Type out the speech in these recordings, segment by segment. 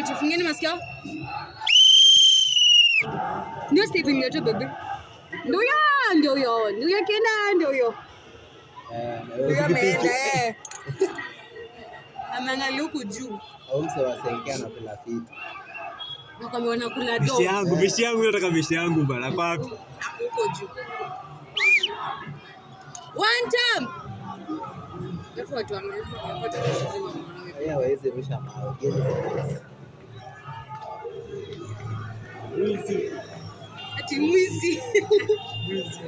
kitu. Fungeni masikio. Ndio Stephen Leto bebe. Ndio ya, ndio yo. Ndio ya kena, ndio yo. Ndio ameenda eh. Ameangalia huku juu. Au mse wa Senke anakula fiti. Nakwambia wanakula do. Bishi yangu, bishi yangu nataka bishi yangu bana. Kwa wapi? Huko juu. One time. Alafu watu wamefuata zima mwanaume. Yeye hawezi rusha mawe. Geni polisi. Mwizi. Ati mwizi. Mwizi.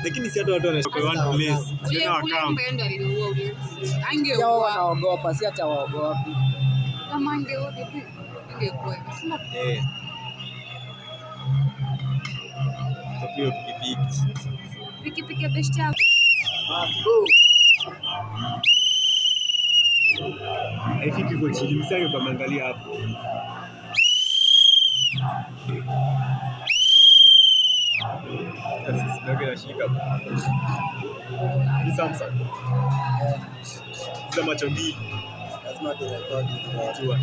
Lakini si hata watu wanashika one place. Ule Tena ule wakam. mbendo aliua ule. Hao Angeua. wanaogopa, si hata waogopi. Kama angeua bibi ingekuwa. Sina Eh. Tapio pikipiki. pikipiki ya best yako. Haifiki kwa chini, msage kwa mangalia hapo. Sasa simu yake inashika. Ni Samsung. Za macho mbili. Lazima turekodi story. Jua.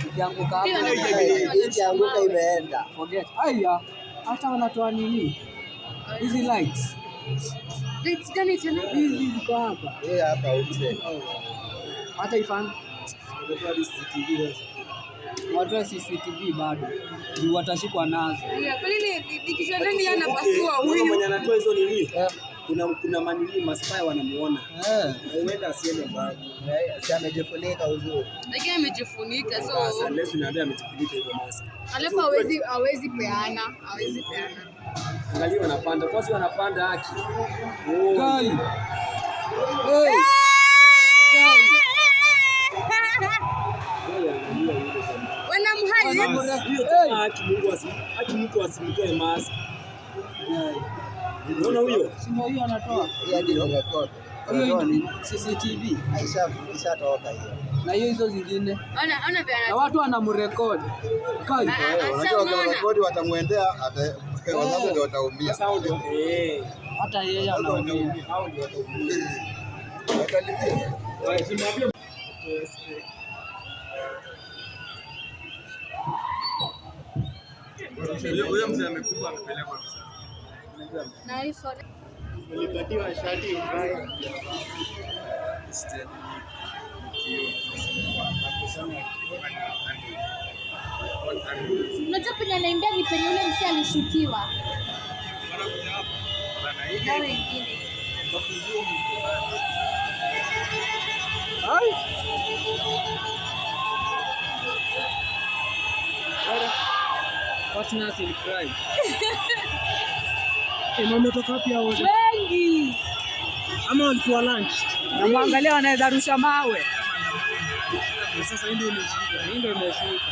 Ikianguka hapo, Pia Hii ikianguka imeenda. forget. Aya, hata wanatoa nini? Hizi lights. Lights gani tena? Hizi ziko hapa. Hii hapa umse. Hata ifan watoe CCTV bado. Juu watashikwa nazo. Yeah, kwani ni kichwa ndani anapasua huyu. Mwenye anatoa hizo nini? Kuna manini maspy wanamuona. Eh. Huenda asiende mbali. Si amejifunika uzuri. Lakini amejifunika so Sasa unless unaambia amejifunika hivyo mask. alafu hawezi peana, hawezi peana. Angalia wanapanda. Kwanza wanapanda haki. Oh. Kai. Hey. Wanamhali. Hiyo tena haki Mungu asi haki mtu asimtoe mask. Unaona huyo? Si ndio hiyo anatoa. Hii hadi ni record. Hiyo Wanatoa nini? CCTV Ishatoka hiyo. na hiyo hizo zingine. Ona vya Na watu wanamrekodi. Kai. Sasa Unajua unaona. wakirekodi watamwendea, wazazi ndio wataumia. Sasa hao ndio eh. Hata yeye anaumia. Hao ndio wataumia. Watalipia. Huyo mzee amekufa amepelekwa sasa. Na hii soda. Nilipatiwa shati uvae. Unajua penye anaimbia ni penye ule msee alishutiwa. Na wengine. Ai. Partners in crime. Wametoka wapi hao? Wengi. Ama walikuwa lunch? Na mwangalia wanaweza rusha mawe. Sasa hii ndio imeshika. Hii ndio imeshuka.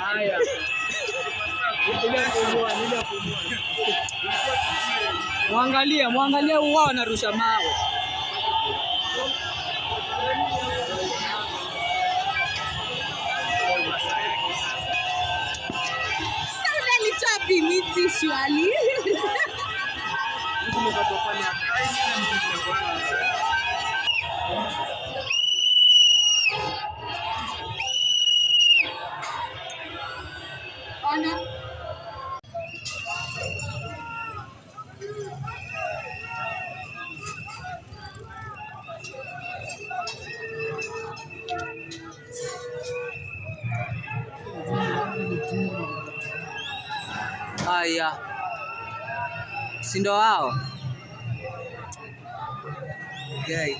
Haya. Mwangalie, mwangalie wao wanarusha mawe. Sasa alitoa miti shwali. Ona. Haya. Si ndo wao? Gay.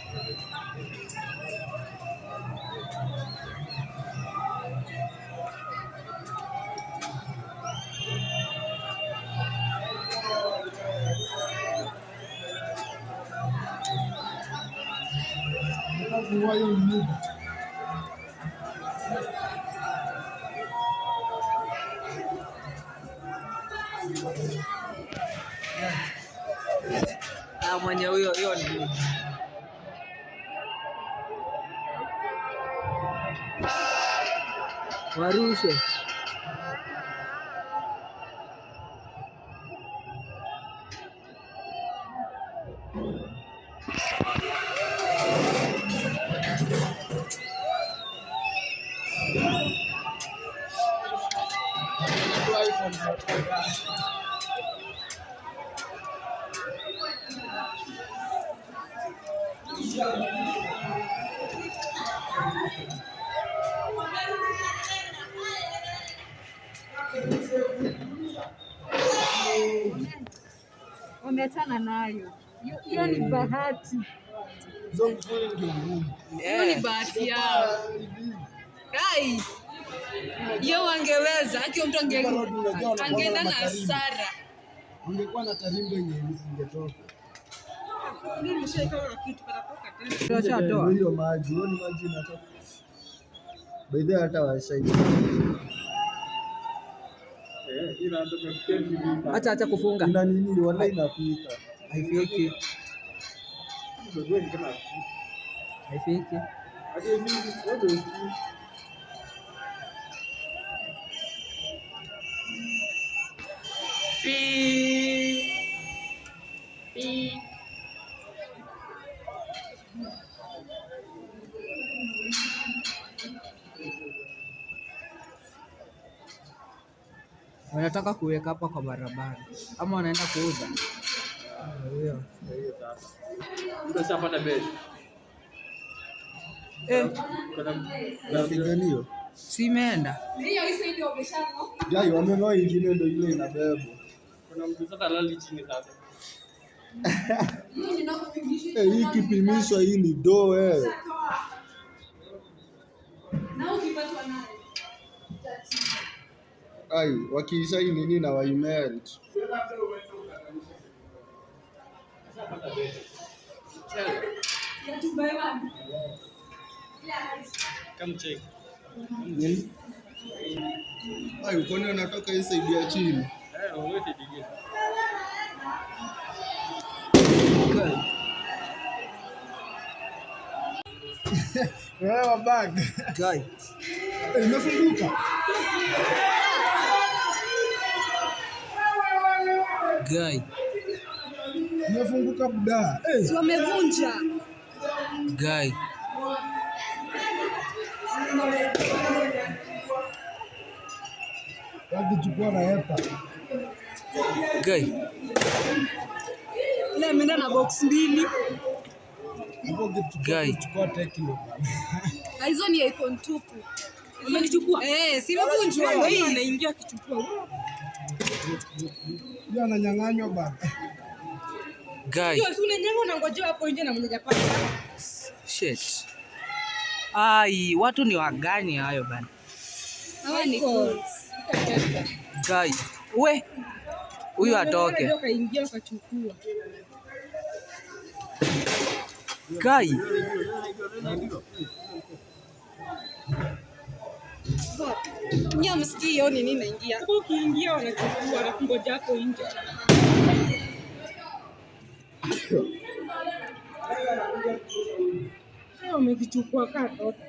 Na mwenye huyo hiyo ni warushe. Wameachana nayo. Hiyo ni bahati. Hizo kufuli ndio ngumu. Hiyo ni bahati yao. Ai. Hiyo wangeweza, haki mtu angeenda na hasara. Ungekuwa na tarimbo yenye ingetoka. Washatoa. Hiyo maji, hiyo ni maji inatoka. By the way hata washai. Acha acha kufunga. Ina nini wala inafika. Haifiki. Haifiki. Wanataka kuweka hapa kwa barabara ama wanaenda kuuza? Mtu ashapata bed. Eh, Napiganio. si imeenda. Jai wamengoa ingine ndio ile inabebwa. Kuna mtu sasa lali chini sasa. Eh, hii kipimishwa hii ni do wewe. Ai, wakiisha hii nini na waimelt. Come check. Nini? Ai, ukoni unatoka hii side ya chini. Eh, wewe digine. Wewe bag. Guy. Eh, imefunguka. Guy. Imefunguka buda. Eh, Si wamevunja. Guy. wakichukua na hepa. Guy. Ile ameenda na box mbili. Hapo ukichukua Guy. chukua tekno. Na hizo ni iPhone tupu. Umenichukua? Eh, si imevunjwa. Hii anaingia akichukua. Hiyo ananyang'anywa bana. Guy. Hiyo si unanyang'anya unangojea hapo nje na mwenye hajapata. Shit. Ai, watu ni wagani hayo bana. Hawa ni codes. Guy. We. Huyu atoke. Kaingia ukachukua. Guy. Nyie msikii hiyo nini inaingia. Huko ukiingia wanachukua na kungoja hapo nje. Hayo wamekichukua kaa toto.